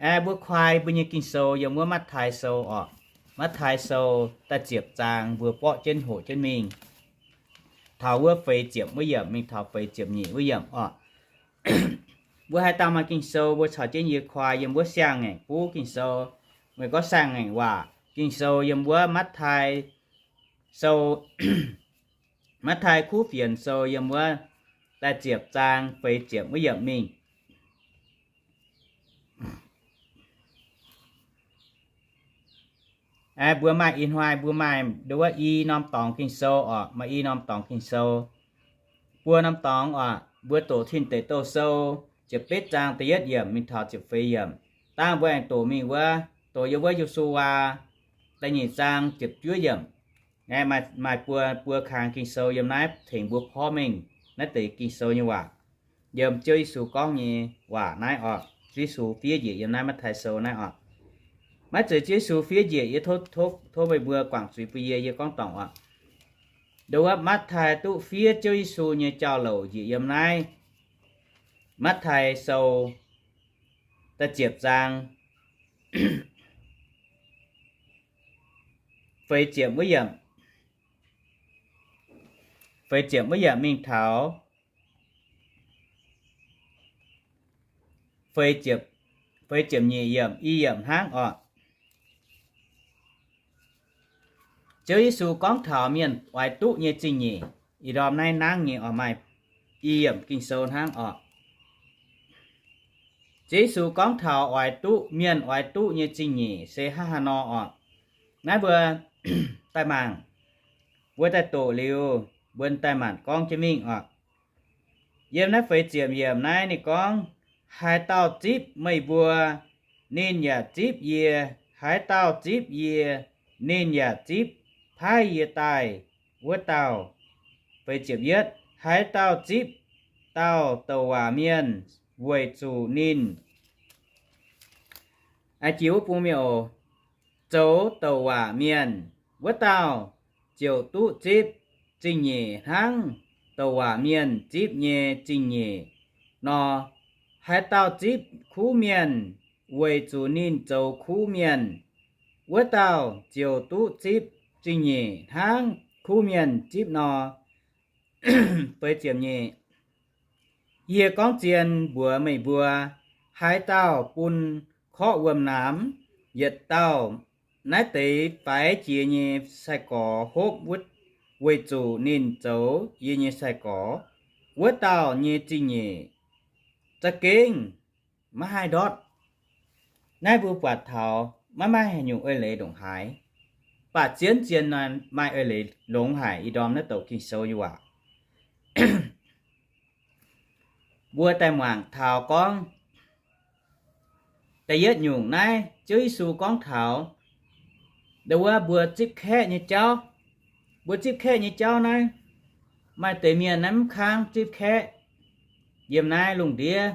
Aeqv, mbuo kuaai mbuo nyei Ging-Sou yiem wuov Matv^taai Sou orqc. Matv^taai Sou da'ziepc zaang mbuo borqv jienv hoqc jienv mingh, taux wuov feix ziepc wuov yiemc mingh taux feix ziepc nyeic wuov yiemc orqc. Mbuo haaix dauh maaih Ging-Sou, mbuo caux jienv yie kuaai yiem wuov siang-ngaengc buv Ging-Sou, meih gorngv siang-ngaengc waac Ging-Sou yiem wuov Matv^taai Sou, Matv^taai Kuv Fienx Sou yiem wuov da'ziepc zaang feix ziepc wuov yiemc mingh. Aeqv, mbuo maaih ih hnoi mbuo maaih nduov i norm dorngx Ging-Sou orqc, maaih i norm dorngx Ging-Sou. Buo norm dorngx orqc, mbuo doqc Tin Deic Douh Sou ziepc betv zaang da'yietv yiemc mingh taux ziepc feix yiemc. Dangh mbuo aengx doqc mingh wuov, doqc yiem wuov Yo^su^waa da'nyeic zaang ziepc juov yiemc. Aeqv, maaih, maaih buo, buo kang Ging-Sou yiem naaiv tengx mbuo porv mengh naaiv deix Ging-Sou nyei waac. Yiem Ziouv Yesu gorngv nyei waac naaiv orqc, Ziouv Yesu fiev njiec yiem naaiv Matv^taai Sou naaiv orqc. Maiv zeiz Ziouv Yesu fiev njiec, yie tov, tov, tov meih mbuo guangc zuiz bun yie, yie gorngv dorngc orqc. Nduov wuov Matv^taai duqv fiev Ziouv Yesu nyei jauv-louc njiec yiem naaiv Matv^taai Sou da'ziepc zaang feix ziepc wuov yiemc, feix ziepc wuov yiemc mingh taux feix ziepc, feix ziepc nyeic yiemc, i yiemc hnangv orqc. Ziouv Yesu gorngv taux mienh oix duqv nyei zingh nyeic, ih ndorm naaiv nangv nyei oix maaih i yiemc Ging-Sou hnangv orqc. Ziouv Yesu gorngv taux oix duqv, mienh oix duqv nyei zingh nyeic se hnangv haaix nor orqc. Naaiv mbuo daaih mangc, mbuo daaih doqc liuz, mbuo daaih maanc gorngv jienv mingh orqc. Yiem naaiv feix ziepc yiemc naaiv ninh gorngv, haaix dauh zipv meih mbuo, ninh yaac zipv yie. Haaix dauh zipv yie, ninh yaac zipv paaiv yie daaih wuov dauh. Feix ziepc yietv, haaix dauh zipv dauh douc waac mienh weic zuqc ninh, aa, jiex wuov bung mi'aqv, zoux douc waac mienh, wuov dauh ziouc duqv zipv zingh nyeic hnangv douc waac mienh zipv nyei zingh nyeic nor. Haaix dauh zipv kuv mienh weic zuqc ninh zoux kuv mienh, wuov dauh ziouc duqv zipv zingh nyeic hnangv kuv mienh zipv nor. Feix ziepc nyeic, yie gorngv zien mbuox meih mbuo, haaix dauh bun korqv wuom-naamx yietc dauh naaiv deix faix jiex nyei sai-gorx hopv weic zuqc ninh zoux yie nyei sai-gorx, wuov dauh nyei zingh nyeic za'gengh maiv haih ndortv. Naaiv mbuo buatc taux maiv maaih haaix nyungc eix leiz ndongc haaix, baac zien-zien maaih eix leiz longx haic. Ih ndorm naaiv douc Ging-Sou nyei waac, mbuo daaih muangx taux gorngv, da'yietv nyungc naaiv Ziouv Yesu gorngv taux ndau wuov mbuo zipv kaeqv nyei jauv. Mbuo zipv kaeqv nyei jauv naaiv, maaih deix mienh naaiv mv kangv zipv kaeqv yiem naaiv lungh ndiev.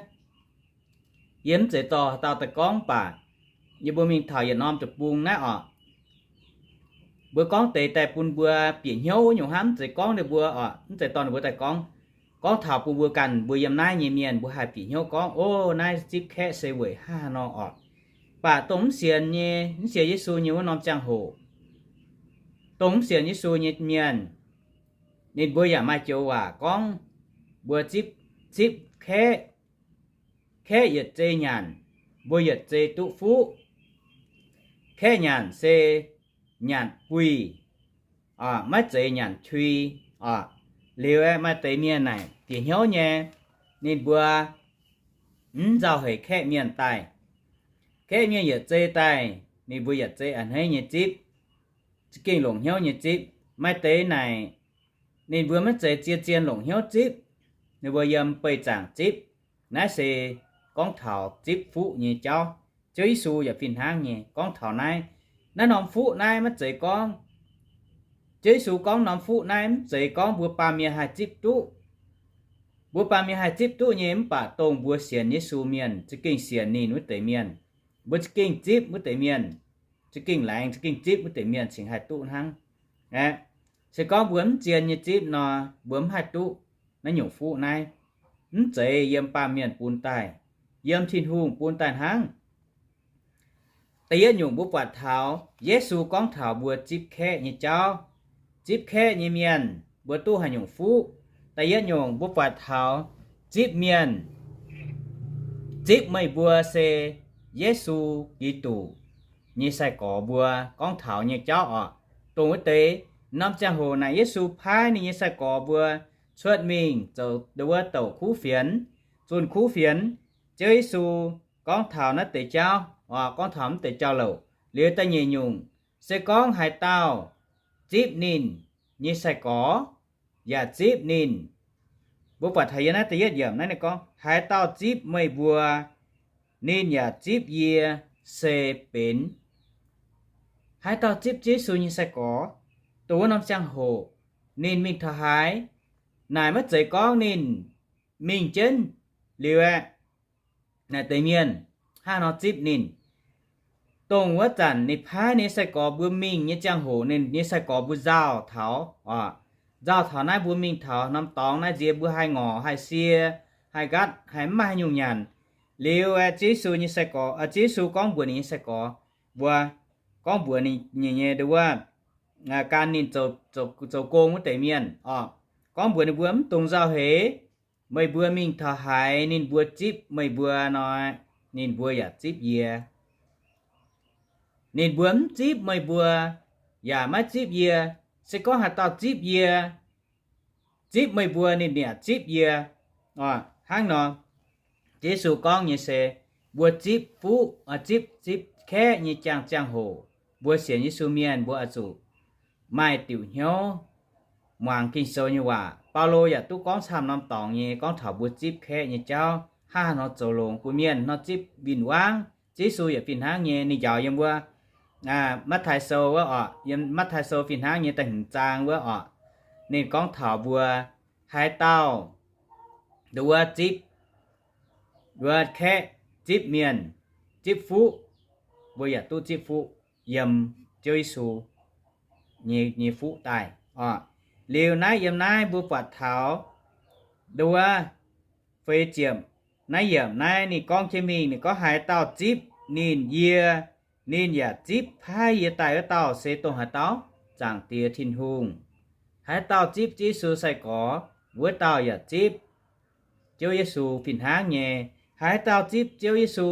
Yie mv zeiz dorh dauh daaih gorngv, mv baac yie mbuo mingh taux yietc norm deic-bung naaiv orqc, mbuo gorngv deix daaih bun mbuo bieqc hnyouv wuov nyungc hnangv. Mv zeiz gorngv ninh mbuo orqc, mv zeiz dorh ninh mbuo daaih gorngv. Gorngv taux bun mbuo ganh mbuo yiem naaiv nyei mienh mbuo haih bieqc hnyouv gorngv, o, naaiv zipv kaeqv se weic hnangv haaix nor orqc. Mv baac dongh mv sienx nyei, mv sienx Yesu nyei wuov norm ziangh hoc, dongh mv sienx Yesu nyei mienh, ninh mbuo yaac maaih joux waac gorngv, mbuo zipv, zipv kaeqv, kaeqv yietc zei nyanc, mbuo yietc zei duqv fuqv. Kaeqv nyanc se nyanc buih, maiv zeiz nyanc qui orqc. Liuz aeqv, maaih deix mienh naaic bieqc hnyouv nyei, ninh mbuo mv nzauh heix kaeqv mienh daaih. Kaeqv mienh yietc zei daaih, ninh mbuo yietc zei a'hneiv nyei zipv, za'gengh longc hnyouv nyei zipv. Maaih deix naaic, ninh mbuo maiv zeiz zien-zien longc hnyouv zipv, ninh mbuo yiem beih zaangc zipv. Naaiv se gorngv taux zipv fuqv nyei jauv. Ziouv Yesu yaac fih hnangv nyei gorngv taux naaiv. Naaiv norm fuqv naaiv maiv zeiz gorngv, Ziouv Yesu gorngv norm fuqv naaiv mv zeiz gorngv mbuo baamh mienh haih zipv duqv. Mbuo baamh mienh haih zipv duqv nyei, mv baac dongh mbuo sienx Yesu mienh za'gengh sienx ninh wuov deix mienh, mbuo za'gengh zipv wuov deix mienh, za'gengh laengz za'gengh zipv wuov deix mienh cingx haih duqv hnangv. Aeqv, se gorngv mbuo mv zien nyei zipv nor, mbuo mv haih duqv naaiv nyungc fuqv naaiv. Mv zeiz yiem baamh mienh bun daaih, yiem Tin-Hungh bun daaih hnangv. Da'yietv nyungc mbuo buatc taux Yesu gorngv taux mbuo zipv kaeqv nyei jauv, zipv kaeqv nyei mienh mbuo duqv haaix nyungc fuqv. Da'yietv nyungc mbuo buatc taux zipv mienh, zipv meih mbuo se Yesu Giduc nyei sai-gorx mbuo gorngv taux nyei jauv oc. Dongh wuov deix norm ziangh hoc naaic Yesu paaiv ninh nyei sai-gorx mbuo cuotv mingh zoux wuov douc kuv fienx, zunh kuv fienx. Ziouv Yesu gorngv taux naaiv deix jauv oc, gorngv taux naaiv deix jauv-louc. Liuz da'nyeic nyungc se gorngv haaix dauh zipv ninh nyei sai-gorx yaac zipv ninh. Mbuo buatc taux yiem naaiv da'yietv yiemc naaiv ninh gorngv, haaix dauh zipv meih mbuo, ninh yaac zipv yie se benx. Haaix dauh zipv Yesu nyei sai-gorx, dongh wuov norm ziangh hoc ninh mingh taux haaix, naaic maiv zeiz gorngv ninh mingh jienv liuz aeqv, naaic deix mienh hnangv nor zipv ninh. Dongh wuov zanc ninh paaiv ninh nyei sai-gorx mbuo mingh nyei ziangh hoc, ninh nyei sai-gorx mbuo nzauh taux oc, nzauh taux naaiv mbuo mingh taux norm dorngx naaiv nzie mbuo haih ngorc, haih sie, haih nqatv, haih mv maaih haaix nyungc nyanc. Liuz aeqv, Ziouv Yesu nyei sai-gorx, Ziouv Yesu gorngv mbuox ninh nyei sai-gorx mbuo, gorngv mbuox ninh nyei, nyei ndau wuov, gan ninh zoux, zoux, zoux gong wuov deix mienh oc, gorngv mbuox ninh mbuo, mv dungx nzauh heix. Meih mbuo mingh taux haaix ninh mbuo zipv meih mbuo nor, ninh mbuo yaac zipv yie. Ninh mbuo mv zipv meih mbuo yaac maiv zipv yie. Se gorngv haaix dauh zipv yie, zipv meih mbuo, ninh yaac zipv yie. Hnangv nor, Yesu gorngv nyei se, mbuo zipv fuqv, zipv, zipv kaeqv nyei ziangh, ziangh hoc, mbuo sienx Yesu mienh mbuo oix zuqc maaih diuc hnyouv muangx Ging-Sou nyei waac. Baulo yaac duqv gorngv camv norm dorngx nyei gorngv taux mbuo zipv kaeqv nyei jauv hnangv haaix nor zoux longx bun mienh nor zipv win-wangv. Yesu yaac fih hnangv nyei, ninh njaaux yiem wuov Matv^taai Sou wuov oc, yiem Matv^taai Sou fih hnangv nyei da'hmz zaang wuov oc, ninh gorngv taux mbuo haaix dauh ndau wuov zipv, wuov kaeqv, zipv mienh, zipv fuqv, mbuo yaac duqv zipv fuqv yiem Ziouv Yesu nyei, nyei fuqv daaih oc. Liuz naaiv yiem naaiv mbuo buatc taux ndau wuov feix ziepc naaiv yiemc naaiv ninh gorngv jienv mingh, ninh gorngv, haaix dauh zipv ninh yie, ninh yaac zipv paaiv yie daaih wuov dauh se dongh haaix dauh? Zaangc Diex Tin-Hungh. Haaix dauh zipv Ziouv Yesu sai-gorx, wuov dauh yaac zipv Ziouv Yesu fih hnangv nyei. Haaix dauh zipv Ziouv Yesu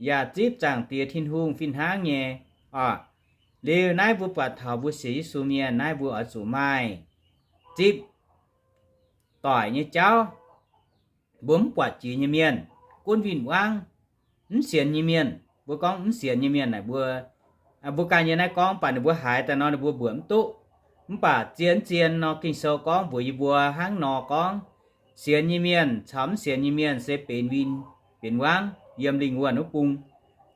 yaac zipv Zaangc Diex Tin-Hungh fih hnangv nyei oc. Liuz naaiv mbuo buatc taux mbuo sienx Yesu mienh naaiv mbuo oix zuqc maaih zipv doic nyei jauv. Mbuo mv buatc jiex nyei mienh, gunv win-wangv, mv sienx nyei mienh, mbuo gorngv mv sienx nyei mienh naaic mbuo, mbuo ganh nyei naaiv gorngv, mv baac ninh mbuo haiz daaih nor ninh mbuo mbuoqc mv duqv. Mv baac zien zien nor Ging-Sou gorngv mbuox yie mbuo hnangv nor gorngv, sienx nyei mienh caux mv sienx nyei mienh se benx win benx wangv yiem lingh wuonh wuov bung.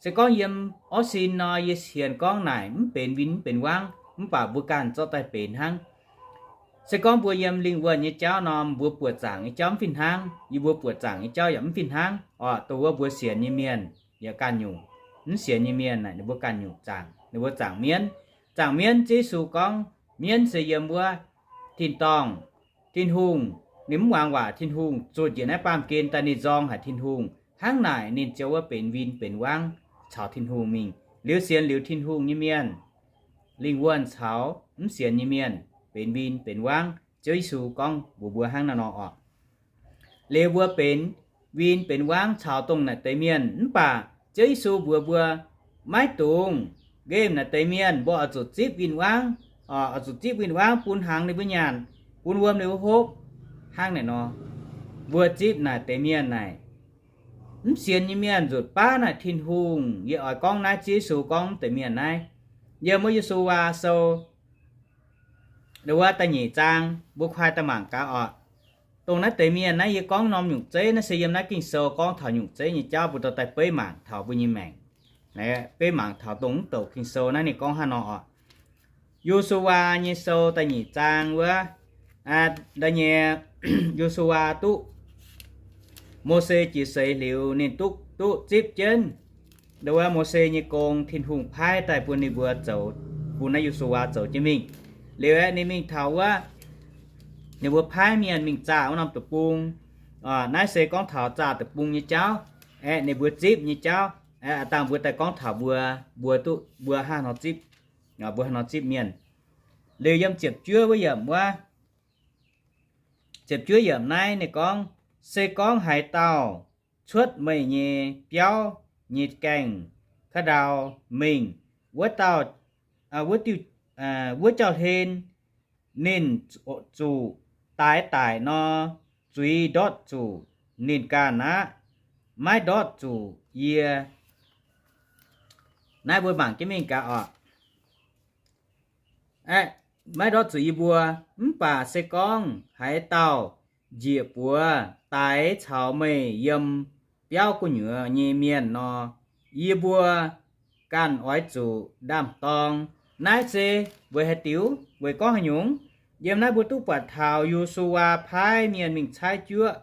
Se gorngv yiem orv sin nor yie sienx gorngv naaic mv benx win mv benx wangv, mv baac mbuo ganh zorqv daaih benx hnangv. Se gorngv mbuo yiem lingh wuonh nyei jauv nor, mbuo buoqc zaangc nyei jauv mv fih hnangv. Yie mbuo buoqc zaangc nyei jauv yaac mv fih hnangv oc. Dongh wuov mbuo sienx nyei mienh yaac ganh nyungc, mv sienx nyei mienh naaic ninh mbuo ganh nyungc zaangc, ninh mbuo zaangc mienv. Zaangc mienv, Ziouv Yesu gorngv mienv se yiem wuov tin-dorngh. Tin-Hungh, ninh mv muangx waac Tin-Hungh, zunh njiec naaiv baamh gen daaih ninh nzorng haic Tin-Hungh. Hnangv naaic ninh ziouc wuov benx win benx wangv caux Tin-Hungh mingh. Liuz sienx liuz Tin-Hungh nyei mienh, lingh wuonh caux mv sienx nyei mienh benx win benx wangv. Ziouv Yesu gorngv mbuox mbuo hnangv naaiv nor oc. Liuz mbuo benx win benx wangv caux dongh naaic deix mienh, mv baac Ziouv Yesu mbuox mbuo maiv dungx nqemh naaic deix mienh. Mbuo oix zuqc zipv win-wangv, oix zuqc zipv win-wangv bun hnaangx ninh mbuo nyanc, bun wuom ninh mbuo hopv. Hnangv naaic nor, mbuo zipv naaic deix mienh naaic, mv sienx nyei mienh nzutc baav naaic Tin-Hungh. Yie oix gorngv naaiv Ziouv Yesu gorngv deix mienh naaiv, yiem wuov Yo^su^waa Sou wuov da'nyeic zaang, mbuo kuaai daaih mangc gaax oc. Dongh naaiv deix mienh naaiv yie gorngv norm nyungc zeiv, naaiv se yiem naaiv Ging-Sou gorngv taux nyungc zeiv nyei jauv, mbuo dorh daaih beiv mangc taux mbuo nyei maengc. Beiv mangc taux dongh mv douc Ging-Sou naaiv ninh gorngv hnangv nor oc. Yo^su^waa nyei sou da'nyeic zaang wuov, da'nyeic, Yo^su^waa duqv, Mose jiex seix liuz ninh duqv, duqv zipv jienv ndau wuov Mose nyei gong, Tin-Hungh paaiv daaih bun ninh mbuo zoux, bun naaiv Yo^su^waa zoux jienv mingh. Liuz aeqv, ninh mingh taux wuov, ninh mbuo paaiv mienh mingh zaah wuov norm deic-bung. Naaiv se gorngv taux zaah deic-bung nyei jauv, aeqv, ninh mbuo zipv nyei jauv. Aav dangh mbuo daaih gorngv taux mbuo, mbuo duqv, mbuo hnangv haaix nor zipv, mbuo hnangv haaix nor zipv mienh. Liuz yiem ziepc juov wuov yiemc wuov, ziepc juov yiemc naaiv ninh gorngv, se gorngv haaix dauh cuotv meih nyei biauv nyei gaengh ka'ndau mingh, wuov dauh, wuov diuh, wuov jauv-hlen, ninh zuqc daix daic nor, zuiz ndortv zuqc ninh ganh aqv, maiv ndortv zuqc yie. Naaiv mbuo mangc jienv mingh gaax oc. Maiv ndortv zuqc yie mbuo. Mv baac se gorngv haaix dauh njiec buoz daix caux meih yiem biauv gu'nyuoz nyei mienh nor, yie mbuo ganh oix zuqc ndaam-dorng. Naaiv se weic haaix diuc? Weic gorngv haaix nyungc? Yiem naaiv mbuo duqv buatc taux Yo^su^waa paaiv mienh mingh caaiv juoqv.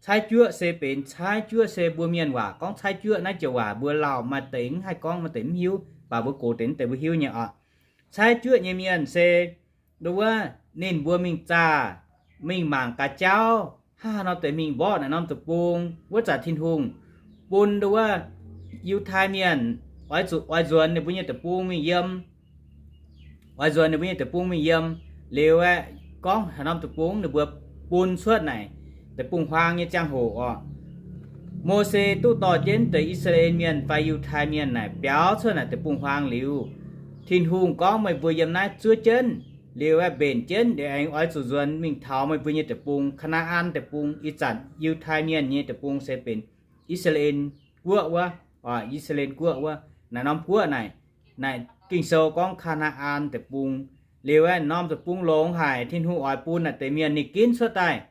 Caaiv juoqv se benx, caaiv juoqv se mbuo mienh waac gorngv caaiv juoqv. Naaiv joux waac mbuo lauh maaih deix mv haih gorngv, maaih deix mv hiuv, baac mbuo gox deix mv deix mbuo hiuv nyei oc. Caaiv juoqv nyei mienh se nduov wuov, ninh mbuo mingh zaah, mingh mangc gaax jauv hnangv haaix nor deix mingh mborqv naaiv norm deic-bung. Wuov zanc Tin-Hungh bun nduov wuov Yiutai Mienh oix zuqc oix nzuonx ninh mbuo nyei deic-bung mingh yiem, oix nzuonx ninh mbuo nyei deic-bung mingh yiem. Liuz aeqv, gorngv haaix norm deic-bung ninh mbuo bun cuotv naaic deic-bung-huaang nyei ziangh hoc oc, Mose duqv dorh jienv deix I^saa^laa^en Mienh fai Yiutai Mienh naaic biaux cuotv naaic deic-bung-huaang liuz, Tin-Hungh gorngv, meih mbuo yiem naaiv zuov jienv, liuz aeqv, mbenc jienv, liuz aengx oix zuqc nzuonx mingh taux meih mbuo nyei deic-bung, Kaa^naa^an Deic-Bung. Ih zanc Yiutai Mienh nyei deic-bung se benx I^saa^laa^en Guoqv wuov, I^saa^laa^en Guoqv wuov. Naaic norm guoqv naaic, naaic Ging-Sou gorngv Kaa^naa^an Deic-Bung. Liuz aeqv, norm deic-bung longx haic, Tin-Hungh oix bun naaic deix mienh ninh ginv cuotv daaih,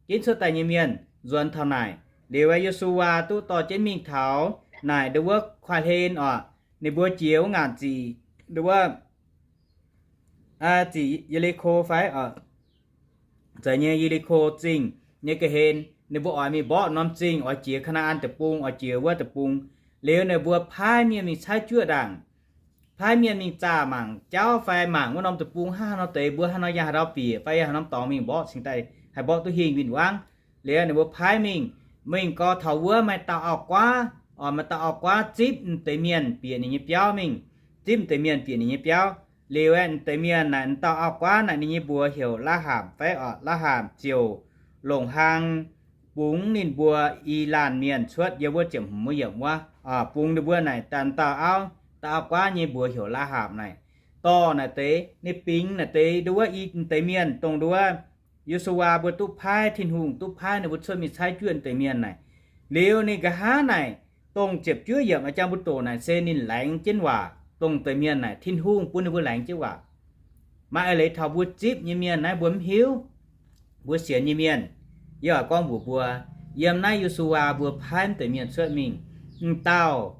ginv cuotv daaih nyei mienh nzuonx taux naaic. Liuz aeqv, Yo^su^waa duqv dorh jienv mingh taux naaic nduov wuov kuaaiv-hlen oc, ninh mbuo jiex wuov ngaanc ziqc, nduov wuov, ziqc Ye^li^ko fai oc, zeiz nyei Ye^li^ko Zingh nyei ga'hlen. Ninh mbuo oix mingh mborqv norm zingh, oix jiex Kaa^naa^an Deic-Bung, oix jiex wuov deic-bung. Liuz ninh mbuo paaiv mienh mingh caaiv juoqv ndaangc, paaiv mienh mingh zaah mangc jauv fai mangc wuov norm deic-bung hnangv haaix nor deix, mbuo haaix nor yangh haaix dauh bieqc fai yangh haaix norm dorngx mingh mborqv cingx daaih haih mborqv duqv hingh win-wangv. Liuz ninh mbuo paaiv mingh, mingh gau taux wuov maaih dauh auv-guaav, oc, maaih dauh auv-guaav zipv m'deix mienh bieqc ninh nyei biauv mingh, zipv m'deix mienh bieqc ninh nyei biauv. Liuz aeqv, m'deix mienh naaic, m'dauh auv-guaav naaic ninh nyei mbuox heuc Laahaamc fai oc, Laahaamc ziouc longc hlang bungx ninh mbuo i laanh mienh cuotv yiem wuov ziepc hmz wuov yiemc wuov, bungx ninh mbuo naaic dauh auv, dauh auv-guaav nyei mbuox heuc Laahaamc naaic, dorh naaic deix, ninh bingx naaic deix nduov wuov i m'deix mienh dongh nduov wuov Yo^su^waa mbuo duqv paaiv, Tin-Hungh duqv paaiv ninh mbuo cuotv mingh caaiv juoqv m'deix mienh naaic. Liuz ninh nqa'haav naaic, dongh ziepc juov yiemc a'jang mbuo doqc naaic se ninh laengz jienv waac dongh deix mienh naaic, Tin-Hungh bun ninh mbuo laengz jienv waac. Maaih eix leiz taux mbuo zipv nyei mienh naaiv mbuo mv hiuv. Mbuo sienx nyei mienh, yie oix gorngv mbuox mbuo, yiem naaiv Yo^su^waa mbuo paaiv m'deix mienh cuotv mingh, m'dauh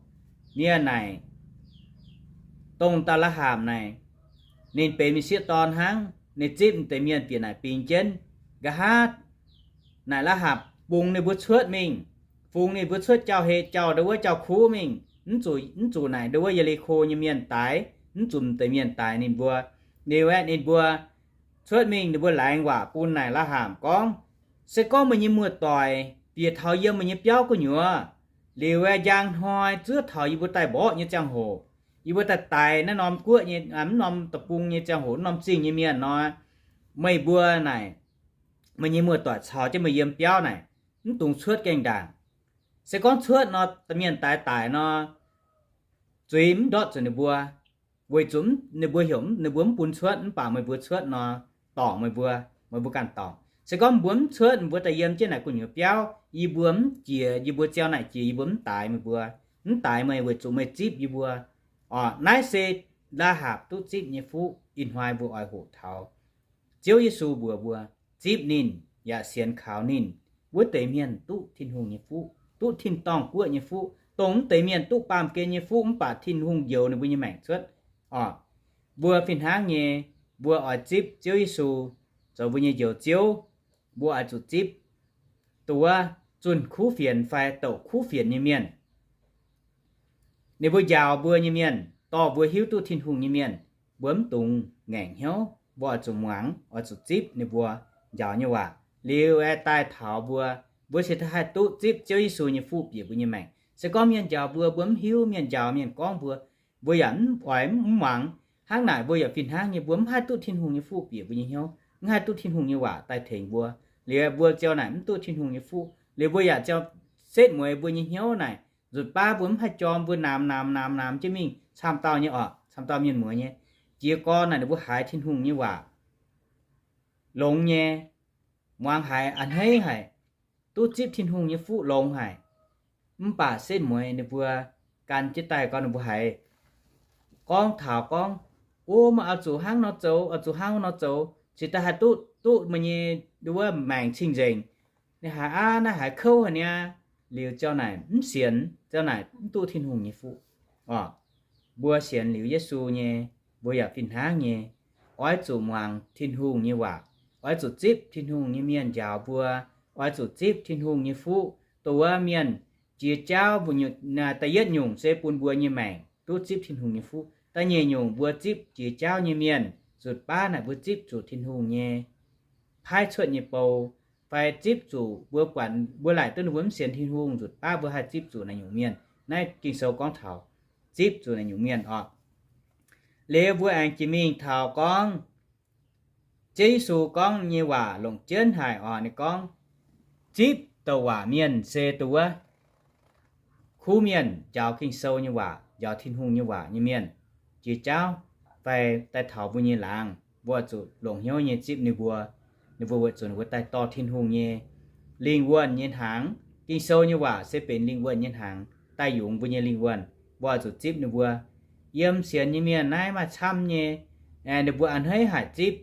mienh naaic, dongh dauh Laahaamc naaic, ninh benx m'sieqv dorn hnangv. Ninh zipv m'deix mienh bieqc naaic bingx jienv. Nqa'haav naaic Laahaamc bungx ninh mbuo cuotv mingh, bungx ninh mbuo cuotv jauv-heh jauv nduov wuov jauv-kuv mingh, mv zuqc, mv zuqc naaic nduov wuov Ye^li^ko nyei mienh daix, mv zuqc m'deix mienh daix ninh mbuo. Liuz aeqv, ninh mbuo cuotv mingh, ninh mbuo laengz waac bun naaic Laahaamc gorngv, se gorngv meih nyei muoz-doic bieqc taux yiem meih nyei biauv gu'nyuoz, liuz aeqv, njang hnoi zuov taux yie mbuo daaih mborqv nyei ziangh hoc, yie mbuo daaih daix naaiv norm guoqv nyei, mv norm deic-bung nyei ziangh hoc, mv norm zingh nyei mienh nor, meih mbuo naaic, meih nyei muoz-doic caux jienv meih yiem biauv naaic, mv dungx cuotv gaengh ndaangc. Se gorngv cuotv nor, mienh daix daic nor, zuiz mv ndortv zuqc ninh mbuo, weic zuqc ninh mbuo heuc ninh mbuo mv bun cuotv, mv baac meih mbuo cuotv nor, dorngc meih mbuo, meih mbuo ganh dorngc. Se gorngv mbuo mv cuotv, mbuo daaih yiem jienv naaic gu'nyuoz biauv, yie mbuo mv jiex, yie mbuo ziau naaic jiex, yie mbuo mv daix meih mbuo, mv daix meih weic zuqc meih zipv yie mbuo. Oc, naaiv se Laahaapc duqv zipv nyei fuqv. Ih hnoi mbuo oix hoqc taux Ziouv Yesu mbuox mbuo, zipv ninh yaac sienx kaux ninh wuov deix mienh duqv Tin-Hungh nyei fuqv, duqv tin-dorngh guoqv nyei fuqv, dongh mv deix mienh duqv baamh gen nyei fuqv mv baac Tin-Hungh njoux ninh mbuo nyei maengc cuotv. Oc, mbuo fih hnangv nyei, mbuo oix zipv Ziouv Yesu zoux mbuo nyei Njoux Ziouv. Mbuo oix zuqc zipv dongh wuov zunh kuv fienx fai douc kuv fienx nyei mienh. Ninh mbuo njaaux mbuo nyei mienh, dorh mbuo hiuv duqv Tin-Hungh nyei mienh, mbuo mv dungx ngaengc hnyouv. Mbuo oix zuqc muangx, oix zuqc zipv ninh mbuo njaaux nyei waac. Liuz aeqv, daaih taux mbuo, mbuo se haih duqv zipv Ziouv Yesu nyei fuqv bieqc mbuo nyei maengc. Se gorngv mienh njaaux mbuo, mbuo mv hiuv, mienh njaaux mienh gorngv mbuo, mbuo yaac mv oix mv muangx. Hnangv naaic mbuo yaac fih hnangv nyei, mbuo mv haih duqv Tin-Hungh nyei fuqv bieqc mbuo nyei hnyouv, mv haih duqv Tin-Hungh nyei waac daaih tengx mbuo. Liuz mbuo ziouc naaic mv duqv Tin-Hungh nyei fuqv, liuz mbuo yaac ziouc setv mueiz mbuo nyei hnyouv naaic, nzutc baav mbuo mv haih jorm, mbuo namx namx namx namx jienv mingh camv dauh nyei oc, camv dauh mienh muoz nyei. Jiez gorn naaic ninh mbuo haiz Tin-Hungh nyei waac longx nyei, muangx haiz a'hneiv haic, duqv zipv Tin-Hungh nyei fuqv longx haic. Mv baac setv mueiz ninh mbuo gan jienv daaih gorngv ninh mbuo haiz gorngv taux gorngv, o, meih oix zuqc hnangv nor zoux, oix zuqc hnangv nor zoux, cingx daaih haih duqv, duqv meih nyei nduov maengc cing-nzengc. Ninh haiz aav, naaiv haiz kouv haic niaa. Liuz ziouc naaic mv sienx, ziouc naaic mv duqv Tin-Hungh nyei fuqv oc. Mbuo sienx liuz Yesu nyei, mbuo yaac fih hnangv nyei, oix zuqc muangx Tin-Hungh nyei waac, oix zuqc zipv Tin-Hungh nyei mienh njaaux mbuo, oix zuqc zipv Tin-Hungh nyei fuqv. Dongh wuov mienh jiex jauv mbuo, da'yietv nyungc se bun mbuo nyei maengc duqv zipv Tin-Hungh nyei fuqv. Da'nyeic nyungc mbuo zipv jiex jauv nyei mienh, nzutc baav naaic mbuo zipv zuqc Tin-Hungh nyei paaiv cuotv nyei bou, fai zipv zuqc mbuo buatc mbuo laaic duqv ninh mbuo mv sienx Tin-Hungh, nzutc baav mbuo haih zipv zuqc naaiv nyungc mienh. Naaiv Ging-Sou gorngv taux zipv zuqc naaiv nyungc mienh oc. Liuz mbuo aengx jiex mingh taux gorngv Ziouv Yesu gorngv nyei waac longc jienv haic oc. Ninh gorngv, zipv douc waac mienh se dongh wuov kuv mienh, njaaux Ging-Sou nyei waac, njaaux Tin-Hungh nyei waac nyei mienh, jiex jauv fai daaih taux mbuo nyei laangz, mbuo zuqc longc hnyouv nyei zipv ninh mbuo. Ninh mbuo weic zuqc ninh mbuo daaih dorh Tin-Hungh nyei lingh wuonh nyei hnaangx. Ging-Sou nyei waac se benx lingh wuonh nyei hnaangx daaih yungz mbuo nyei lingh wuonh, mbuo zuqc zipv ninh mbuo. Yiem sienx nyei mienh naaiv maaih camv nyei, ninh mbuo a'hneiv haic zipv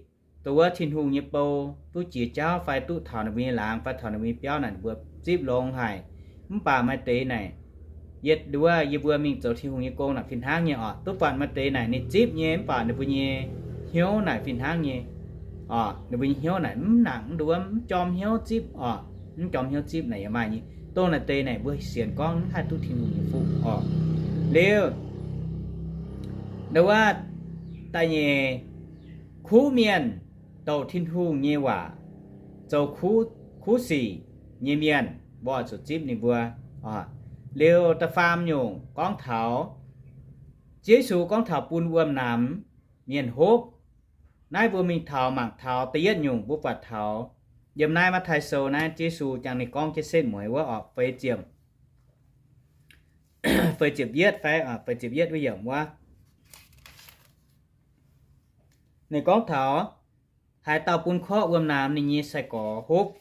dongh wuov Tin-Hungh nyei bou duqv jiex jauv fai duqv taux ninh mbuo nyei laangz fai taux ninh mbuo nyei biauv naaic, ninh mbuo zipv longx haic. Mv baac maaih deix naaic, yietc nduov yie mbuo mingh zoux Tin-Hungh nyei gong naaic fih hnangv nyei oc. Duqv buatc maaih deix naaic ninh zipv nyei, mv baac ninh mbuo nyei hnyouv naaic fih hnangv nyei oc. Ninh mbuo nyei hnyouv naaic mv nangc, mv nduov, mv jorm hnyouv zipv oc. Mv jorm hnyouv zipv naaic yaac maaih nyei. Dongh naaic deix naaic mbuo sienx gorngv mv haih duqv Tin-Hungh nyei fuqv oc. Liuz, nduov da'nyeic, kuv mienh douc Tin-Hungh nyei waac, zoux kuv, kuv sic nyei mienh, mbuo oix zuqc zipv ninh mbuo. Liuz da'faam nyungc gorngv taux, Ziouv Yesu gorngv taux bun wuom-naamx mienh hopv. Naaiv mbuo mingh taux mangc taux da'yietv nyungc mbuo buatc taux yiem naaiv Matv^taai Sou naaiv Ziouv Yesu jangx ninh gorngv jienv setv mueiz wuov oc, feix ziepc, feix ziepc yietv fai, feix ziepc yietv wuov yiemc wuov. Ninh gorngv taux haaix dauh bun korqv wuom-naamx ninh nyei sai-gorx hopv,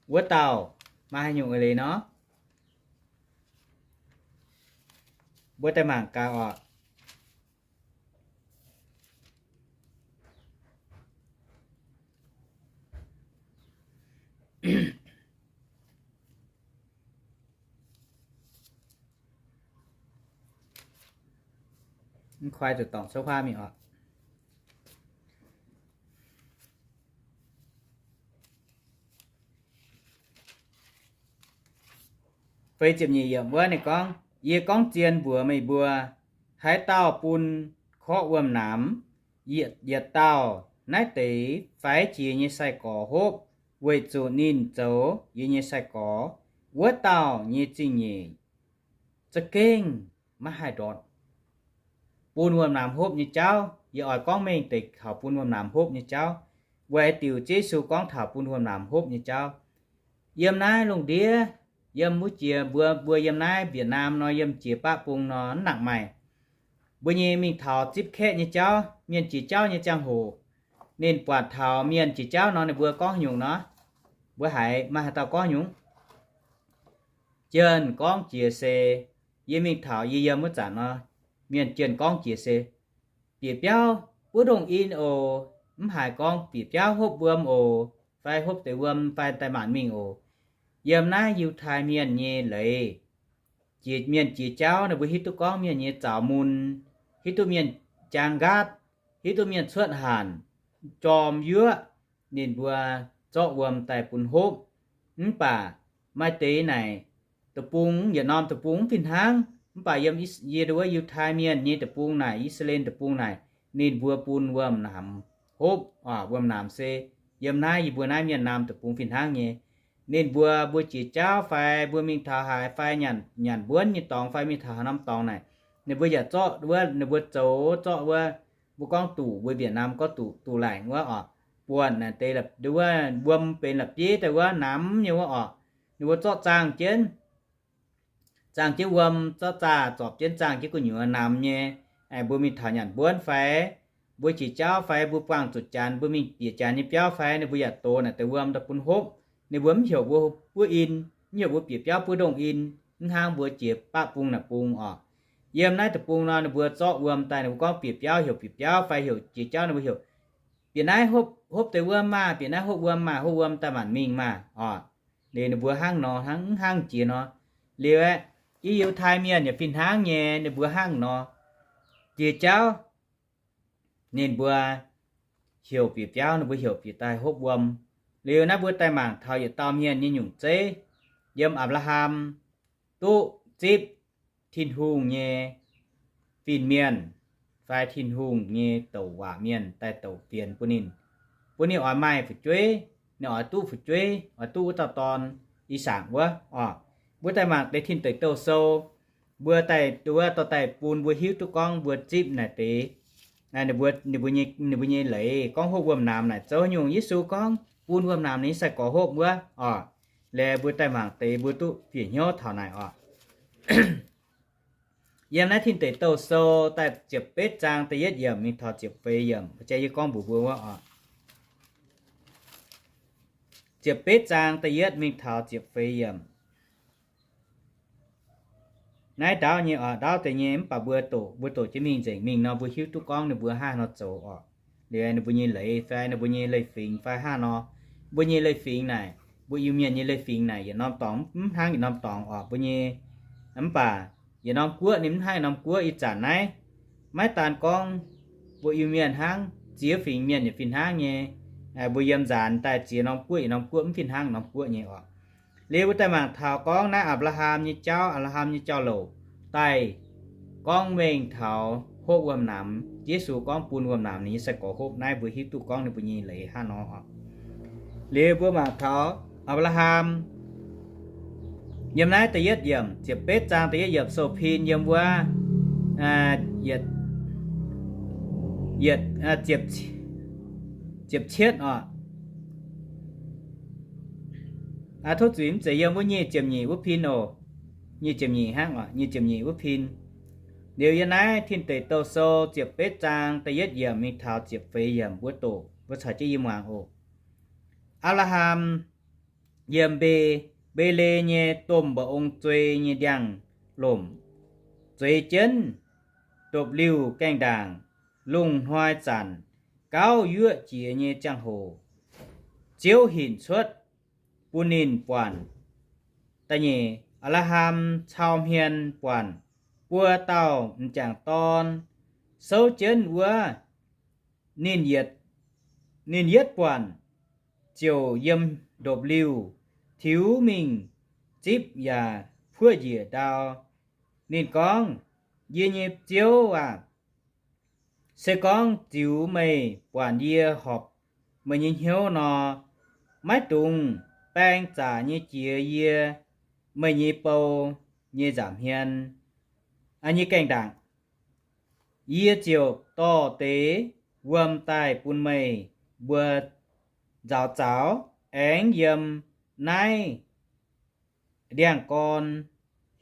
wuov dauh maaih haaix nyungc eix leiz nor, mbuo daaih mangc gaax oc. Mv kuaaiv zuqc dorngc cuotv huaav mingh oc. Feix ziepc nyeic yiemc wuov ninh gorngv, yie gorngv zien mbuox meih mbuo, haaix dauh bun korqv wuom-naamx yietc, yietc dauh naaiv deix faix jiex nyei sai-gorx hopv weic zuqc ninh zoux yie nyei sai-gorx, wuov dauh nyei zingh nyeic za'gengh maiv haih ndortv. Bun wuom-naamx hopv nyei jauv, yie oix gorngv mengh deix taux bun wuom-naamx hopv nyei jauv. Weic haaix diuc Ziouv Yesu gorngv taux bun wuom-naamx hopv nyei jauv? Yiem naaiv lungh ndiev, yiem wuov jiex mbuo, mbuo yiem naaiv Việt Nam nor, yiem jiex baqv bung nor, mv nangc maaih. Mbuo nyei mingh taux zipv kaeqv nyei jauv, mienh jiex jauv nyei ziangh hoc, ninh buatc taux mienh jiex jauv nor, ninh mbuo gorngv nyungc nor, mbuo haiz maaih haaix dauh gorngv nyungc? Jienh gorngv jiex se, yie mingh taux yie yiem wuov zanc nor, mienh jienh gorngv jiex se, bieqc biauv buov ndongc in oc, mv haiz gorngv bieqc biauv hopv wuom oc, fai hopv deix wuom fai daaih maanc mingh oc. Yiem naaiv Yiutai Mienh nyei leiz, jiex mienh jiex jauv ninh mbuo hiuv duqv gorngv mienh nyei zaux mun, hiuv duqv mienh jaang nqaatv, hiuv duqv mienh cuotv hanc, jorm yuoqv, ninh mbuo zorqv wuom daaih bun hopv. Mv baac maaih deix naaic, deic-bung, yietc norm deic-bung mv fih hnangv, mv baac yiem Yis-, yie nduov Yiutai Mienh nyei deic-bung naaic, I^saa^laa^en deic-bung naaic, ninh mbuo bun wuom-naamx hopv. Wuom-naamx se yiem naaiv yie mbuo naaiv Mienh naamh deic-bung fih hnangv nyei. ninh mbuo, mbuo jiex jauv fai mbuo mingh taux haaix fai nyanc, nyanc mbuonv nyei dorngx fai mingh taux haaix norm dorngx naaic, ninh mbuo yaac zorqv wuov, ninh mbuo zoux zorqv wuov, mbuo gorngv duqv, mbuo Việt Nam gorngv duqv, duqv laengc wuov oc, buonc naaic deix, wuov wuom benx la'bieiv daaih wuov namx nyei wuov oc, ninh mbuo zorqv zaangh jienv, zaangh jienv wuom, zorqv zaah zorpc jienv zaangh jienv gu'nyuoz namx nyei. Mbuo mingh taux nyanc mbuonv fai mbuo jiex jauv fai mbuo buangh zuqc janx, mbuo mingh bieqc janx nyei biauv fai ninh mbuo yaac dox naaic deix wuom daaih bun hopv. Ninh mbuo mv heuc mbuo buov in, mv heuc mbuo bieqc biauv buov ndongh in, mv hnangv mbuo jiex baqv bung naaic bung oc. Yiem naaiv deic-bung nor ninh mbuo zorqv wuom daaih, ninh mbuo gorngv bieqc biauv heuc bieqc biauv fai heuc jiex jauv ninh mbuo heuc, bieqc naaiv hopv, hopv deix wuom maah, bieqc naaiv hopv wuom maah, hopv wuom daaih maanc mingh maah oc. Liuz ninh mbuo hnangv nor, hnangv, mv hnangv jiex nor. Liuz aeqv, i Yiutai Mienh yaac fih hnangv nyei, ninh mbuo hnangv nor. Jiex jauv ninh mbuo heuc bieqc biauv, ninh mbuo heuc bieqc daaih hopv wuom. Liuz naaiv mbuo daaih mangc taux yietc dauh mienh nyei nyungc zeiv, yiem Apc^laa^ham duqv zipv Tin-Hungh nyei fin-mienh fai Tin-Hungh nyei douc waac mienh daaih douc fienx bun ninh, bun ninh oix maaih fu'jueiv, ninh oix duqv fu'jueiv, oix duqv wuov dauh dorn, I^sakc wuov oc. Mbuo daaih mangc deix Tin Deic Douh Sou, mbuo daaih, wuov dorh daaih bun mbuo hiuv duqv gorngv mbuo zipv naaic deix, ninh mbuo, ninh mbuo nyei, ninh mbuo nyei leiz gorngv hopv wuom-namx naaic zoux haaix nyungc. Yesu gorngv bun wuom-namx ninh nyei sai-gorx hopv wuov oc. Liuz mbuo daaih mangc deix mbuo duqv bieqc hnyouv taux naaic oc. Yiem naaiv Tin Deic Douh Sou daaih ziepc betv zaang da'yietv yiemc mingh taux ziepc feix yiemc, jang yie gorngv mbuox mbuo wuov oc. Ziepc betv zaang da'yietv mingh taux ziepc feix yiemc. Naaiv ndaauv nyei oc, ndaauv deix nyei, mv baac mbuo doqc, mbuo doqc jienv mingh nzengc mingh nor, mbuo hiuv duqv gorngv ninh mbuo hnangv haaix nor zoux oc. Liuz ninh mbuo nyei leiz fai ninh mbuo nyei leiz-fingx fai hnangv nor, mbuo nyei leiz-fingx naaic, mbuo Iu-Mienh nyei leiz-fingx naaic yietc norm dorngx mv hnangv yietc norm dorngx oc. Mbuo nyei, mv baac yietc norm guoqv ninh mv hnangv yietc norm guoqv. Ih zanc naaiv maiv daan gorngv mbuo Iu-Mienh hnangv, ziex fingx mienh yaac fih hnangv nyei. Mbuo yiem nzaanx daaih ziex norm guoqv yietc norm guoqv mv fih hnangv norm guoqv nyei oc. Liuz mbuo daaih mangc taux gorngv naaiv Apc^laa^ham nyei jauv, Apc^laa^ham nyei jauv-louc daaih gorngv mengh taux hopv wuom-namx. Yesu gorngv bun wuom-namx ninh nyei sai-gorx hopv. Naaiv mbuo hiuv duqv gorngv ninh mbuo nyei leiz hnangv nor oc. Liuz mbuo mangc taux Apc^laa^ham yiem naaiv da'yietv yiemc, ziepc betv zaang da'yietv yiemc sou pin yiem wuov, yietc, yietc, ziepc cietv oc. Tov zuiz, mv zeiz yiem wuov nyic ziepc nyeic wuov pin oc. Nyic ziepc nyeic hnangv oc, nyic ziepc nyeic wuov pin. Liuz yiem naaiv Tin Deic Douh Sou ziepc betv zaang da'yietv yiemc mingh taux ziepc feix yiemc mbuo doqc, mbuo caux jienv yie muangx oc. Apc^laa^ham yiem Mbe, Mbe^le nyei domh mba'ong zuei nyei ndiangx-lomc, zueiz jienv ndopv-liuh gaengh ndaangc, lungh hnoi zanc gauh yuoqv jiex nyei ziangh hoc, Ziouv hinc cuotv bun ninh buatc. Da'nyeic, Apc^laa^ham cau hmien buatc buo dauh m'jangc dorn souv jienv wuov. Ninh yietv, ninh yietv buatc ziouc yiem ndopv-liuh tiux mingh zipv yaac puoqv njiec ndau. Ninh gorngv, Yie nyei Ziouv aah! Se gorngv ziux meih buatc yie horpc meih nyei hnyouv nor, maiv dungx baeng zaqc nyei jiex yie, meih nyei bou, nyei nza'hmien. Nyei gaengh ndaangc, yie ziouc dorh deix wuom daaih bun meih mbuo nzaaux zaux, aengx yiem naaiv ndiangx-gorn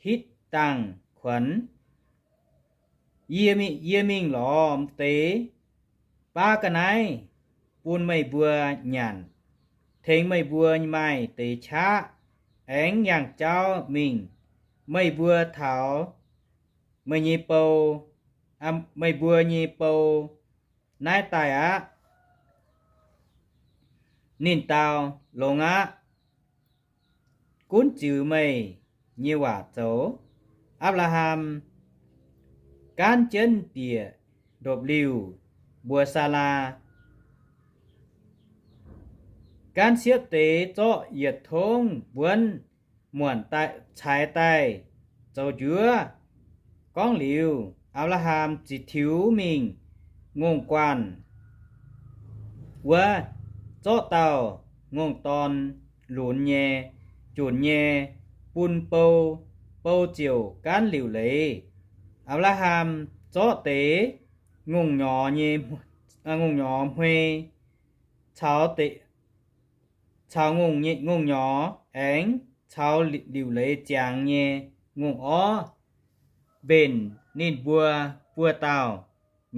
hitv dangh kuonx. Yie, yie mingh lorz deix baav ga'naaiv bun meih mbuo nyanc, tengx meih mbuo maaih deix qaqv, aengx yangh jauv mingh. Meih mbuo taux meih nyei bou, meih mbuo nyei bou naaiv daaih aqv. Ninh dau, Longx aqv. Gunv ziux meih nyei waac zoux. Apc^laa^ham gaanv jienv bieqc ndopv-liuh mbuox Saalaa, gaanv siepv deix zorqv yietc tongv mbuonv muonc caix daaih zoux njuov. Gorngv liuz, Apc^laa^ham ziqc tiux mingh ngongh guanh wuov, zorqv dauh ngongh dorn lunx nyei. junc nyei bun bou, bou ziouc gaanv liuc leiz. Apc^laa^ham zorqv deix ngongh nyorx nyei, ngongh nyorx hmei caux, caux ngongh nyorx aengx caux liuc leiz ziangx nyei ngongh orv mbenc ninh mbuo buo dauh.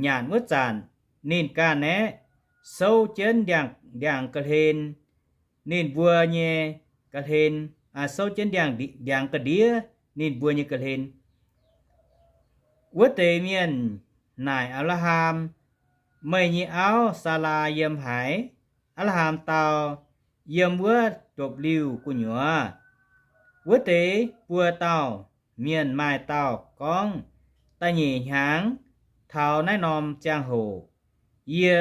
Nyanc wuov zanc ninh ganh aeqv, souv jienv ndiangx ga'hlen, ninh mbuo nyei ga'hlen, souv jienv ndiangx ga'ndiev ninh mbuo nyei ga'hlen. Wuov deix mienh naaic Apc^laa^ham, Meih nyei auv, Saalaa, yiem haaix? Apc^laa^ham dau, Yiem wuov ndopv-liuh gu'nyuoz. Wuov deix buo dauh mienh maaih dauh gorngv, Da'nyeic hnyangx taux naaiv norm ziangh hoc yie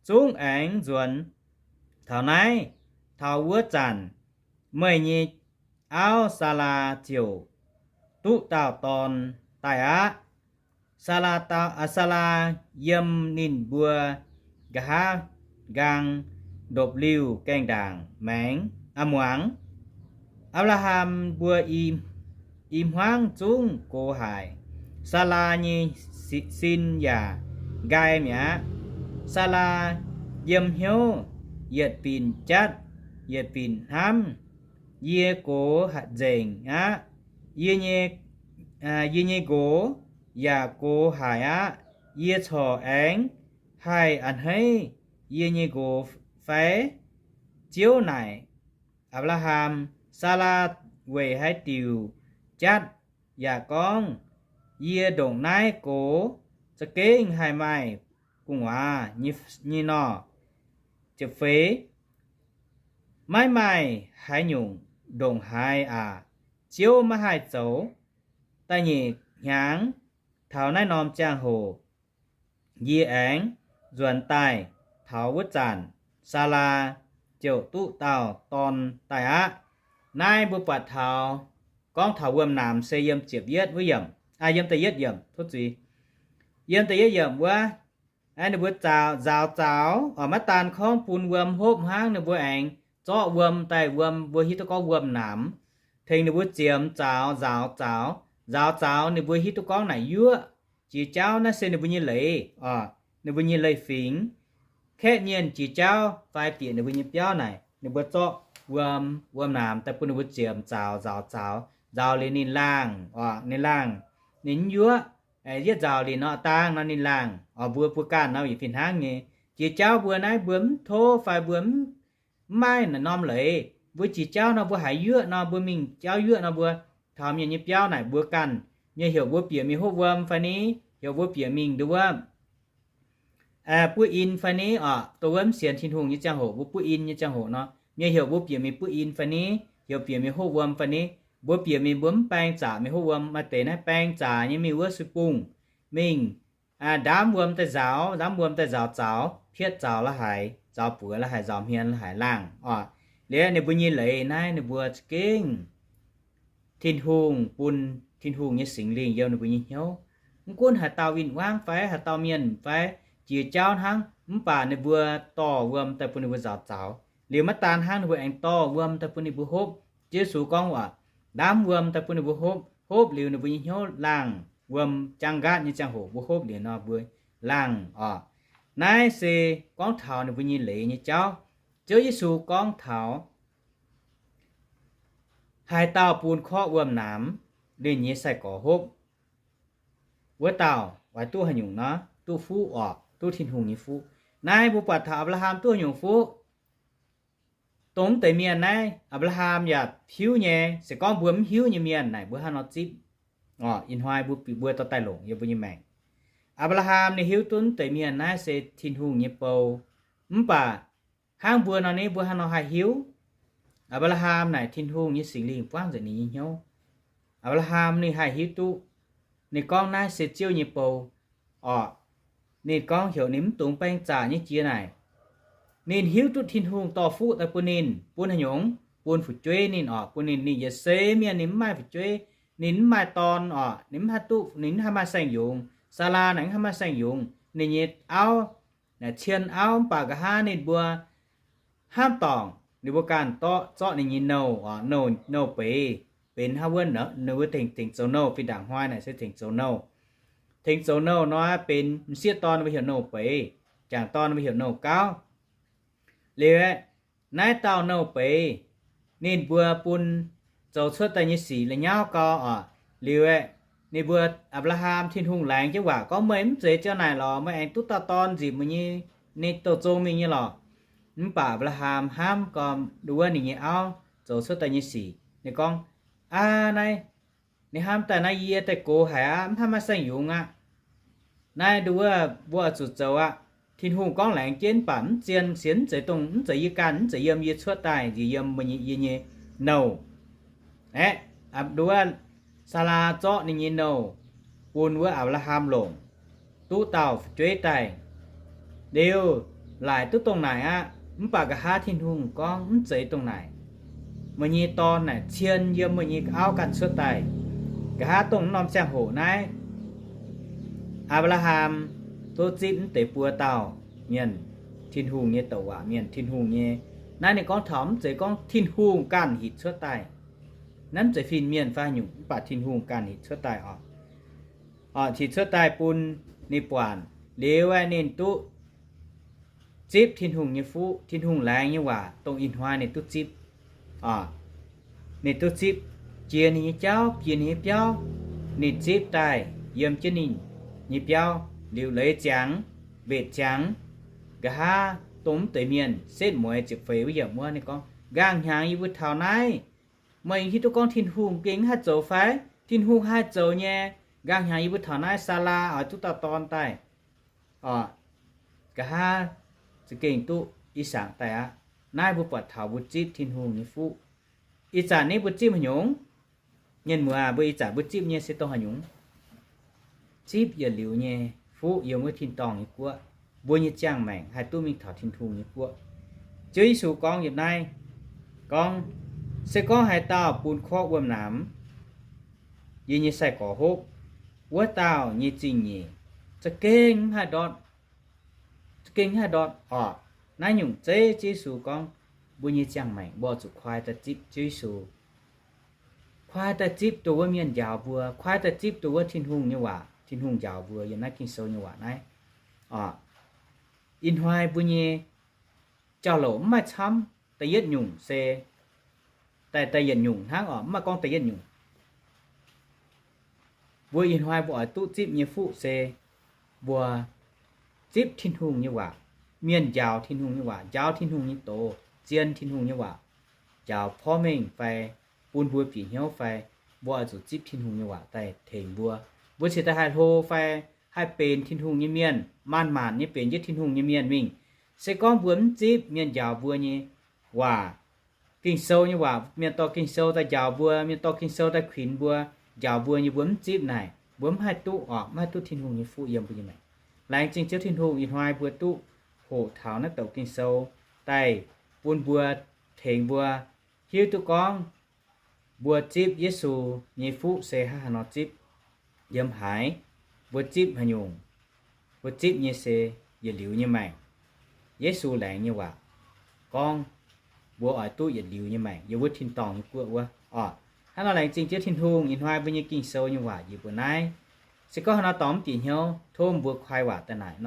zungv aengx nzuonx taux naaiv. Taux wuov zanc meih nyei auv, Saalaa, ziouc duqv dauh dorn daaih aqv. Saalaa, Saalaa yiem ninh mbuo nqa'haav nqaang ndopv-liuh gaengh ndaangc maengx, aa, muangx. Apc^laa^ham mbuo i hmuangv zungv gox haic. Saalaa nyei sin yaac nqaai mi'aqv. Saalaa yiem hnyouv yietc binc jatv yietc binc hnamv, Yie gox nzengc aqv. Yie nyei nqox yaac gox haic aqv. Yie corc aengx haih a'hneiv yie nyei nqox fai? Ziouv naaic Apc^laa^ham, Saalaa weic haaix diuc jatv yaac gorngv, Yie ndongc naaiv gox za'gengh haih maaih gu'nguaaz nyei nor? Feix, maiv maaih haaix nyungc ndongc haaix aac. Ziouv maiv haih zoux. Da'nyeic hnyangx taux naaiv norm ziangh hoc yie aengx nzuonx daaih. Taux wuov zanc Saalaa ziouc duqv dauh dorn daaih aqv. Naaiv mbuo buatc taux, gorngv taux wuom-naamx se yiem ziepc yietv wuov yiemc, aa, yiem da'yietv yiemc, tov zuiz, yiem da'yietv yiemc wuov, ninh mbuo nzaaux zaux, maiv daan gorngv bun wuom hopv hnangv, ninh mbuo aengx zorqv wuom daaih, wuom, mbuo hiuv duqv gorngv wuom-naamx, tengx ninh mbuo ziemx zaux, nzaaux zaux, nzaaux zaux, ninh mbuo hiuv duqv gorngv naaic yuoqv. Jiex jauv naaiv se ninh mbuo nyei leiz, ninh mbuo nyei leiz-fingx. Kaeqv mienh jiex jauv fai bieqc ninh mbuo nyei biauv naaic, ninh mbuo zorqv wuom, wuom-naamx daaih bun ninh mbuo ziemx zaux, nzaaux zaux, nzaaux liuz ninh laangh, ninh laangh, ninh mv yuoqv. Yietv nzaaux liuz nor, dangh nor ninh laangh. Mbuo, mbuo ganh nor yietc fih hnangv nyei. Jiex jauv mbuo naaiv mbuo mv tov fai mbuo mv mv maaih naaiv norm leiz. Mbuo jiex jauv nor mbuo haiz yuoqv nor, mbuo mingh jauv yuoqv nor, mbuo taux mienh nyei biauv naaic mbuo ganh nyei heuc mbuo bieqc mingh hopv wuom fai ni, heuc mbuo bieqc mingh nduov wuov buov in fai ni, oc, dongh wuov mv sienx Tin-Hungh nyei ziangh hoc, mbuo buov in nyei ziangh hoc nor, mienh heuc mbuo bieqc mingh buov in fai ni, heuc bieqc mingh hopv wuom fai ni, mbuo bieqc mingh mbuo mv baeng zaqc mingh hopv wuom. Maaih deix naaiv baeng zaqc nyei mingh wuov sui-bungh mingh, ndaamv wuom daaih nzaaux, ndaamv wuom daaih nzaaux zaux, pietv zaux la'haic, nzaaux buoz la'haic, nzaaux hmien la'haic laangh, oc. Liuz ninh mbuo nyei leiz naaiv ninh mbuo za'gengh Tin-Hungh bun, Tin-Hungh nyei Singx Lingh yiem ninh mbuo nyei hnyouv. Mv gunv haaix dauh win-wangv fai haaix dauh mienh fai jiex jauv hnangv, mv baac ninh mbuo dorh wuom daaih bun ninh mbuo nzaaux zaux. Liuz maiv daan hnangv, ninh mbuo aengx dorh wuom daaih bun ninh mbuo hopv. Ziouv Yesu gorngv waac, ndaamv wuom daaih bun ninh mbuo hopv. Hopv liuz ninh mbuo nyei hnyouv laangh, wuom jaang nqaatv nyei ziangh hoc mbuo hopv liuz nor mbuo laangh, oc. Naaiv se gorngv taux ninh mbuo nyei leiz nyei jauv. Ziouv Yesu gorngv taux haaix dauh bun korqv wuom-naamx ninh nyei sai-gorx hopv, wuov dauh oix duqv haaix nyungc nor? Duqv fuqv, oc, duqv Tin-Hungh nyei fuqv. Naaiv mbuo buatc taux Apc^laa^ham duqv haaix nyungc fuqv. Dongh mv deix mienh naaiv, Apc^laa^ham yaac hiuv nyei. Se gorngv mbuo mv hiuv nyei mienh naaic, mbuo hnangv nor zipv, oc, ih hnoi mbuo, mbuo dorh daaih longc yiem mbuo nyei maengc. Apc^laa^ham ninh hiuv duqv mv deix mienh naaiv se Tin-Hungh nyei bou. Mv baac hnangv mbuo nor ni, mbuo hnangv nor haih hiuv? Apc^laa^ham naaic Tin-Hungh nyei Singx Lingh buangv nzengc ninh nyei hnyouv. Apc^laa^ham ninh haih hiuv duqv, ninh gorngv naaiv se Ziouv nyei bou, oc. Ninh gorngv heuc ninh mv dungx baeng zaqc nyei jiex naaic, ninh hiuv duqv Tin-Hungh dorh fuqv daaih bun ninh, bun haaix nyungc? Bun fu'jueiv ninh, oc, bun ninh. Ninh yietc seix mienh ninh mv maaih fu'jueiv, ninh mv maaih dorn, oc, ninh mv haih duqv, ninh mv haih maaih saeng-yungz. Saalaa naaic mv haih maaih saeng-yungz. Ninh nyei auv naaic cien auv, mv baac nqa'haav ninh mbuo hnamv dorngc ninh mbuo ganh dorqv zorqv ninh nyei nouh, nouh, nouh beiz benx hnangv wuov, ninh mbuo tengx, tengx zoux nouh. Fih ndaangc hnoi naaic se tengx zoux nouh. Tengx zoux nouh nor, benx m'sieqv dorn mbuo heuc nouh beiz, m'jangc dorn mbuo heuc nouh gauv. Liuz aeqv, naaiv dauh nouh beiz, ninh mbuo bun zoux cuotv daaih nyei sic la'nyauv gau oc. Liuz aeqv, ninh mbuo, Apc^laa^ham, Tin-Hungh laengz jienv waac gorngv, Meih mv zeiz ziangh naaic lorqc. Meih aengx duqv dauh dorn nzipc meih nyei, ninh douh zong mingh nyei lorqc. Mv baac Apc^laa^ham hnamv gormx nduov wuov ninh nyei auv zoux cuotv daaih nyei sic. Ninh gorngv, Aa, naaiv ninh hnamv daaih naaiv yie daaih gox haic aqv, mv haih maaih saeng-yungz aqv. Naaiv nduov wuov mbuo oix zuqc zoux aqv. Tin-Hungh gorngv laengz jienv, mv baac mv zien, sienx mv zeiz dongh, mv zeiz yie ganh, mv zeiz yiem yie cuotv daaih, nziex yiem meih nyei, yie nyei nouh. Aeqv, nduov wuov Saalaa zorqv ninh nyei nouh bun wuov Apc^laa^ham longc, duqv dauh fu'jueiv daaih. Liuz, laaic duqv dongh naaic aqv. Mv baac nqa'haav Tin-Hungh gorngv, Mv zeiz dongh naaic. Meih nyei dorn naaic cien yiem meih nyei auv ganh cuotv daaih. Nqa'haav dongh norm ziangh hoc naaiv, Apc^laa^ham tov zipv mv deix buo dauh mienh, Tin-Hungh nyei douc waac mienh, Tin-Hungh nyei. Naaiv ninh gorngv taux mv zeiz gorngv Tin-Hungh ganh hitc cuotv daaih. Naaiv mv zeiz fin-mienh fai haaix nyungc, mv baac Tin-Hungh ganh hitc cuotv daaih oc. Oc, hitc cuotv daaih bun ninh buatc. Liuz aeqv, ninh duqv zipv Tin-Hungh nyei fuqv. Tin-Hungh laengz nyei waac dongh ih hnoi ninh duqv zipv. Ninh duqv zipv, jiex ninh nyei jauv, jiex ninh nyei biauv. Ninh zipv daaih yiem jienv ninh nyei biauv liuz, leiz ziangx, mbetc ziangx. Nqa'haav dongh mv deix mienh setv mueiz ziepc feix wuov yiemc wuov ninh gorngv, Nqaang hnyangx yie mbuo taux naaiv, meih hiuv duqv gorngv Tin-Hungh gengh mv haih zoux fai? Tin-Hungh haih zoux nyei. Nqaang hnyangx yie mbuo taux naaiv, Saalaa oix duqv dauh dorn daaih. Oc, nqa'haav za'gengh duqv ih zanc daaih aqv. Naaiv mbuo buatc taux mbuo zipv Tin-Hungh nyei fuqv. Ih zanc naaiv mbuo zipv haaix nyungc? Mienh muoz, mbuo ih zanc mbuo zipv nyei se dongh haaix nyungc? Zipv yietc liuz nyei fuqv yiem wuov tin-dorngh nyei guoqv. Mbuo nyei ziangh maengc haih duqv mingh taux Tin-Hungh nyei guoqv. Ziouv Yesu gorngv yiem naaiv gorngv, Se gorngv haaix dauh bun korqv wuom-naamx yie nyei sai-gorx hopv, wuov dauh nyei zingh nyeic za'gengh mv haih ndortv, za'gengh mv haih ndortv oc. Naaiv nyungc zeiv Ziouv Yesu gorngv, mbuo nyei ziangh maengc mbuo zuqc kuaai daaih zipv Ziouv Yesu, kuaai daaih zipv dongh wuov mienh njaaux mbuo, kuaai daaih zipv dongh wuov Tin-Hungh nyei waac, Tin-Hungh njaaux mbuo yiem naaiv Ging-Sou nyei waac naaiv. Oc, ih hnoi mbuo nyei jauv-louc mv maaih camv. Da'yietv nyungc se, da'yietv nyungc hnangv oc, mv maaih gorngv da'yietv nyungc. Mbuo ih hnoi mbuo oix duqv zipv nyei fuqv se mbuo zipv Tin-Hungh nyei waac, mienh njaaux Tin-Hungh nyei waac, njaaux Tin-Hungh nyei doz, zien Tin-Hungh nyei waac, njaaux porv mengh fai bun mbuo bieqc hnyouv fai, mbuo oix zuqc zipv Tin-Hungh nyei waac daaih tengx mbuo. Mbuo cingx daaih haih hlo fai haih benx Tin-Hungh nyei mienh, maanc-maanc nyei benx jienv Tin-Hungh nyei mienh mingh. Se gorngv mbuo mv zipv mienh njaaux mbuo nyei waac, Ging-Sou nyei waac, mienh dorh Ging-Sou daaih njaaux mbuo, mienh dorh Ging-Sou daaih kuinx mbuo, njaaux mbuo nyei, mbuo mv zipv naaic, mbuo mv haih duqv oc, mv haih duqv Tin-Hungh nyei fuqv yiem mbuo nyei maengc. Laengz zingh Ziouv Tin-Hungh, ih hnoi mbuo duqv hoqc taux naaiv douc Ging-Sou daaih bun mbuo, tengx mbuo hiuv duqv gorngv mbuo zipv Yesu nyei fuqv se hnangv haaix nor zipv, yiem haaix, mbuo zipv haaix nyungc. Mbuo zipv nyei se yietc liuz nyei maengc. Yesu laengz nyei waac gorngv mbuo oix duqv yietc liuz nyei maengc yiem wuov tin-dorngh nyei guoqv wuov oc. Hnangv nor laengz zingh Ziouv Tin-Hungh, ih hnoi mbuo nyei Ging-Sou nyei waac njiec mbuo naaiv. Se gorngv haaix nor dorngx mv bieqc hnyouv, tov mbuo kuaai waac daaih naaic nor.